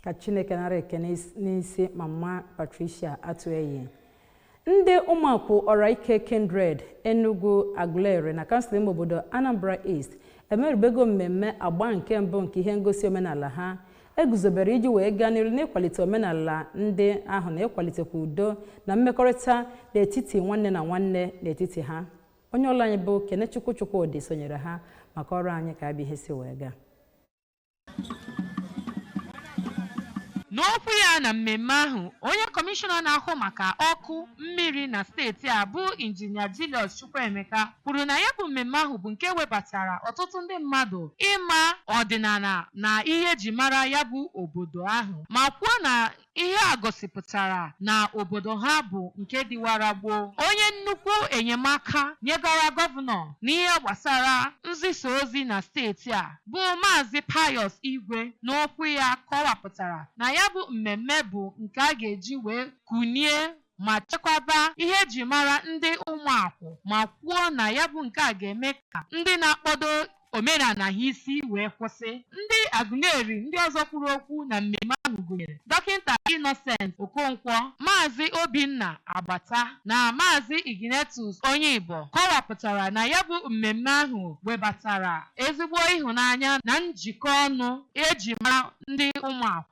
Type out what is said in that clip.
Ka Chineke nara ekene n'isi Mama Patricia Atueyi. Ndị Ụmụakwụ Ọraike Kindred, Enugu Aguleri na kansụl ime obodo Anambra East emerubego mmemme agba nke mbụ nke ihe ngosi omenala ha eguzobere iji wee gaa n'iru n'ịkwalite omenala ndị ahụ na ịkwalitekwa udo na mmekọrịta n'etiti nwanne na nwanne n'etiti ha. Onye ọrụ anyị bụ Kenechukwu Chukwudị sonyere ha maka ọrụ anyị ka abịa ihe si wee gaa. N'okwu ya na mmemme ahụ, onye kọmishọna na-ahụ maka ọkụ, mmiri na steeti a bụ Injinia Julius Chukwuemeka kwuru na ya bụ mmemme ahụ bụ nke webatara ọtụtụ ndị mmadụ ịma ọdịnala na ihe eji mara ya bụ obodo ahụ, ma kwuo na ihe a gosipụtara na obodo ha bụ nke dịwara gboo. Onye nnukwu enyemaka nyegara gọvanọ n'ihe gbasara nzisa ozi na steeti a bụ Maazị Pius Igwe n'okwu ya kọwapụtara na ya bụ mmemme bụ nke a ga-eji wee kunie ma chekwaba ihe eji mara ndị Ụmụakwụ, ma kwuo na ya bụ nke a ga-eme ka ndị na-akpọdo omenala ha isi wee kwụsị. Ndị Aguleri ndị ọzọ kwuru okwu na mmemme ahụ gụnyere Dọkịta Innocent Okonkwo, Maazị Obinna Agbata na Maazị Ignatius Onyeigbo kọwapụtara na ya bụ mmemme ahụ webatara ezigbo ịhụnanya na njikọ ọnụ eji mara ndị Ụmụakwụ.